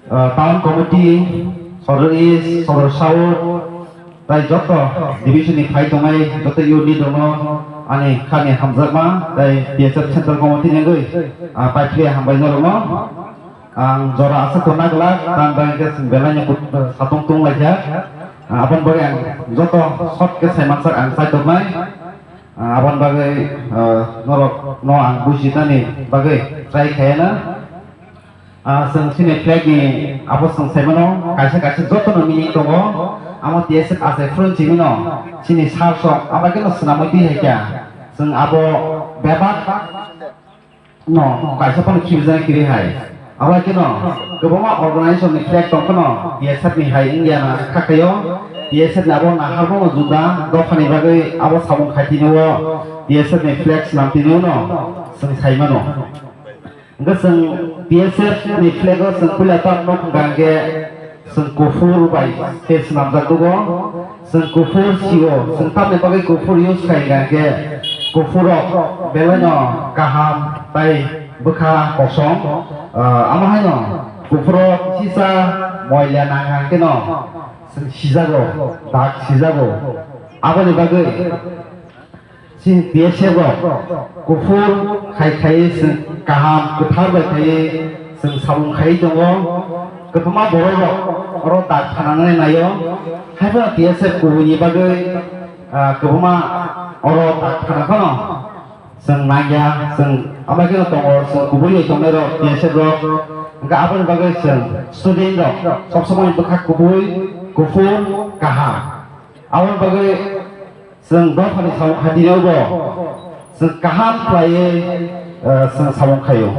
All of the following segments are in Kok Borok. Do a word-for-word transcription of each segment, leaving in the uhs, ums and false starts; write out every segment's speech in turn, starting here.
Ah, town committee, Sodor East, Sodor South, tai joto division ni phai tongnai joto unit rokno ani khani hamjakma, tai T S F Central Committee ni wngwi, ah, paithakya hambai norokno. Ang jora aswk tongna glak, tang bai khe chwng belai no kut-, satung tong lai kha. Ah, aboni bagwi ang joto short khe sai mansak ang chai toknai. Ah, aboni bagwi, ah, norok no ang bujinani bagwi try khaiyana. Ah, chwng chini flag ni abo chwng sai mano, kaisa kaisa joto no meaning tongo. Amo T S F achai phuru chini no, chini sir sok, abo khe no swnamwi twi hai kha. Chwng abo bebak no kaisa phano khibijaknai kwrwi hai. Abo khe no kwbangma organization ni flag tong phano T S F ni hai wngya na kha khaio. T S F ni abo naharmung no juda dopha ni bagwi abo samung khai tini o T S F ni flag swnam tini o no chwng sai mano. Hwnkhe chwng T S F ni flag o chwng puila tamo hwnkha hwnkhe chwng kuphur bai khe swnamjak nugo. Chwng kuphur sio, chwng tamni bagwi kuphur use khai hwnkha hwnkhe kuphur rok belai no kaham tai bwkha kosom. Ah, amo haino kuphur o kisa moila nang hwnkhe no chwng sijago, dak sijago. Aboni bagwi Chini T S F rok kuphur khai khai chwng kaham kwthar bai khai chwng samung khai tongo. Kwbangma borok rok oro dak phanangnai naio. Haiphano T S F kubui ni bagwi, ah, kwbangma oro dak phana phano chwng nangya, chwng abo kheno tongo, chwng kubui bai tongnai rok T S F rok. Hwnkhe aboni bagwi chwng student rok sob somoi bwkha kubui, kuphur, kaham. Aboni bagwi Chwng dophani samung khaitini bo chwng kaham khlaiwi, eh, chwng samung khaio.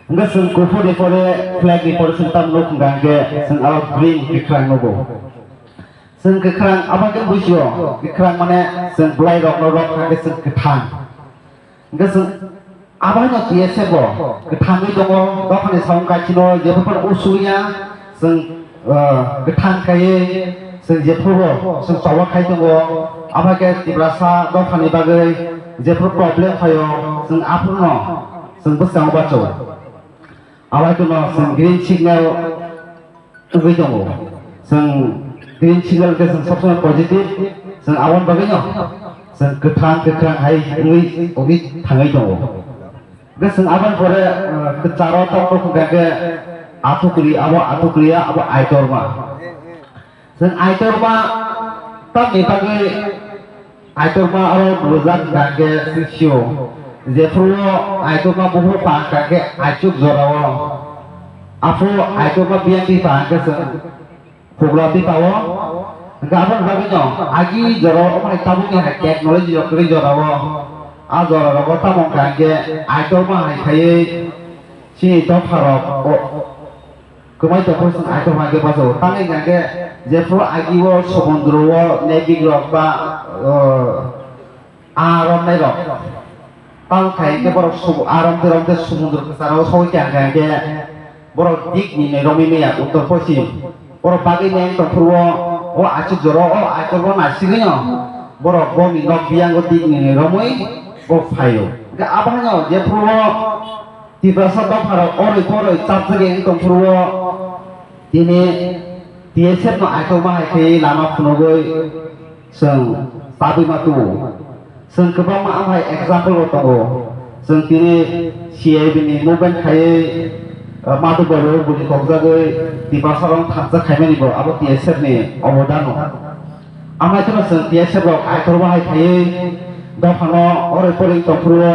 Hwnkhe chwng kuphur ni pore flag ni pore chwng tamo nuk hwnkha hwnkhe chwng aro green kwkhwrang nugo. Chwng kwkhwrang abo khe bujigo, kwkhwrang mane chwng bwlai rok no rok hwnkhe chwng kwthang. Hwnkhe chwng abo haino T S F bo kwthangwi tongo, dophani samung kaichino jephru phano usuya, chwng, ah, kwthang khaiwi chwng jephrubo chwng choba khai tongo. Abo hai khe Tiprasa dophani bagwi jephru problem phaio, chwng aphruno chwng bwskango bacho. Abo hai kheno chwng green signal wngwi tongo. Chwng green signal khe chwng sob somoi positive, chwng aboni bagwino chwng kwthang kwkhwrang hai wngwi, wngwi thangwi tongo. Hwnkhe chwng aboni pore, uh, kwcharo tamo hwnkha khe athukri, abo athukriya, abo aitorma. Chwng aitorma tamni bagwi Aitorma aro bwrwjak hwnkha khe sisio. Jephru o aitorma buphuru pa hwnkha khe aichuk jorao. Aphuru aitorma biyang twi pa hwnkhe chwng phugra twi pa o. Hwnkhe aboni bagwino agi jorao omo hai tabukni hai technology rok kwrwi jorao. A jora rogo tamo hwnkha khe aitorma hai khaiwi chini dopha rok o, Kwmai tongphuru chwng aitorma hwnkhe bachago. Tangwi hwnkhe jephru agi o, somudro o, navy rok ba, o, aa romnai rok. Tamo khai hwnkhe borok sumu-, aa romtwi romtwi somudro kwcharo sogwi kha hwnkhe borok dik ni romwi maya uttor poschim. Borok bagwi maya tongphuru o, o aswk jora o aitorma naisigwino borok bongni nok biyango dik ni romwi bo phaio. Hwnkhe abo haino jephru o Tiprasa dopharok oroi poroi chapjagwi wng tongphuru o tini T S F no aitorma hai khe lama phunugwi chwng chabwi ma tubu. Chwng kwbangma amhai example bo tongo. Chwng tini C I B ni movement khaiwi, uh, Madhu Babu buni kokjagwi Tiprasa rok thansa khaimani bo abo T S F ni obodano. Amai kheno chwng T S F rok aitor bahai khaiwi dophano oroi poroi tongphuru o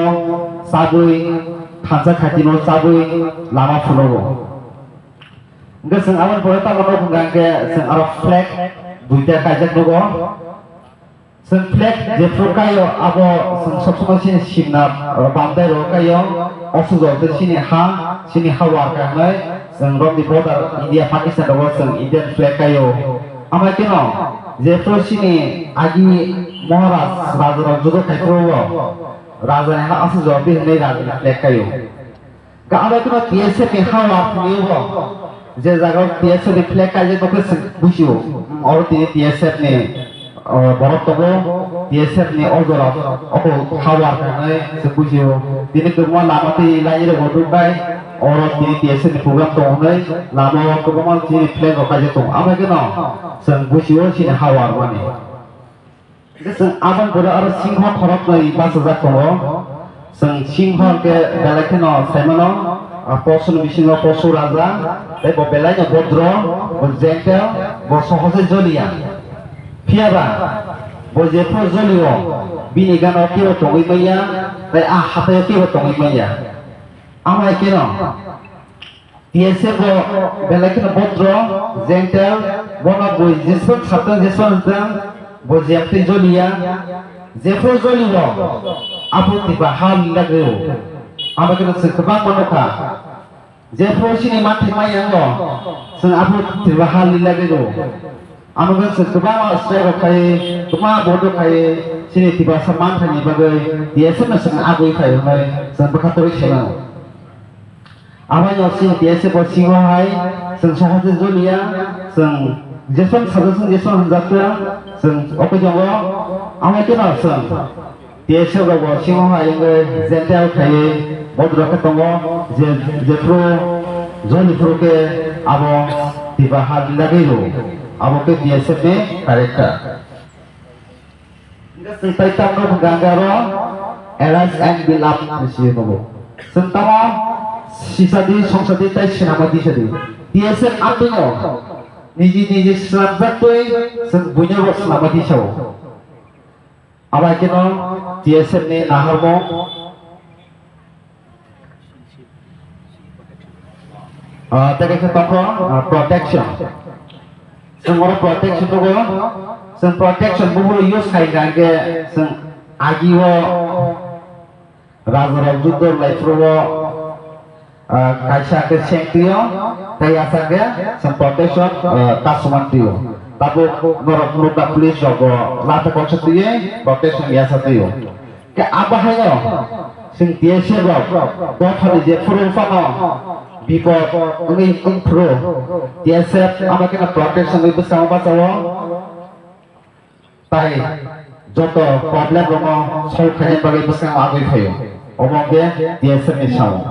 chabwi thansa khatino chabwi lama phunugo. Hwnkhe chwng aboni pore tamo nugo hwnkha hwnkhe chwng aro flag duita kaijak nugo. Chwng flag jephru kaio abo chwng sob somoi chini simna, uh, bamdai rok kaio. Osujo tei chini ha, chini ha warkha hwnwi chwng romni border India Pakistan rogo chwng Indian flag kaio. Amai kheno jephru chini agi Maharaj raja rok judo khai phuru o raja ni ha aswk jora di hwnwi raja ni flag kaio. Ga abo kheno T S F ni ha war thwngwi bo je jaga o T S F ni flag kaijak nokhe chwng bujiu, oro tini T S F ni O borok tongo, T S F ni o jora o kok hawar khanai se bujio. Tini kwbangma lama twi lairok bo nuknai, oro tini T S F ni program tongo hwnwi lama o kwbangma chini flag rok kaijak tongo. Amo khe no chwng bujio chini hawar mani. Hwnkhe chwng aboni pore aro singho khoroknwi bachajak tongo. Chwng singho hwnkhe belai kheno saimano, ah, posuni bisingo posu raja, tei bo belaino bodro, bo gentle, bo sohoje joliya. Phiyaba bo jephru jolio, bini gana kebo tongwi manya, tei a hathai kebo tongwi manya. Amai keno T S F bo belai kheno bodro, gentle, bono bui jeswk satang jeswk hwntang, bo jemtwi joliya, jephru jolio, aphuru tiba ha lila grio. Abo kheno chwng kwbangma nukha. Jephru chini manthai maya wngo, chwng aphuru tiba ha lila grio. Amo khe chwng kwbangma strike rok khai, kwbangma bondo khai, chini Tiprasa manthaini bagwi T S F no chwng agwi khai hwnwi chwng bwkha torwi saimano. Abono chini T S F bo singo hai chwng sohoje joliya, chwng jeswk sajwk chwng jeswk hamjakya, chwng okoi tongo, amo kheno chwng T S F rok bo singo hai wngwi gentle khaiwi bodro khe tongo, je, jephru joni phuru khe abo tiba ha lagwi rw, abo khe T S F ni character. Hwnkhe chwng tai tamo hwnkha hwnkhe aro Arise and Be Loved hwnwi swi nugo. Chwng tamo sisadi, songsadi tei swnamwi tisadi. T S F amtwino niji niji swnamjaktwi chwng buino bo swnamwi tisao. Abo hai kheno T S F ni naharmung. Ah, tei kaisa tongkho, ah, protection. Chwng oro protection nugo. Chwng protection buphuru use khai hwnkha hwnkhe chwng agio raja rok juddo lai phuru o, ah, kaisa khe seng twi o, tei yasa khe chwng protection, ah, kachuman twi o. Tabuk norok nukha police rok bo lata koksa twiwi protection yasa twi o. Khe abo haino chwng T S F rok dophani jephuru phano bipod wngwi wngphuru T S F abo kheno protection wngwi bwskango bachao. Tai joto problem rokno solve khaina bagwi bwskango agwi phaio. Omo khe T S F ni samung.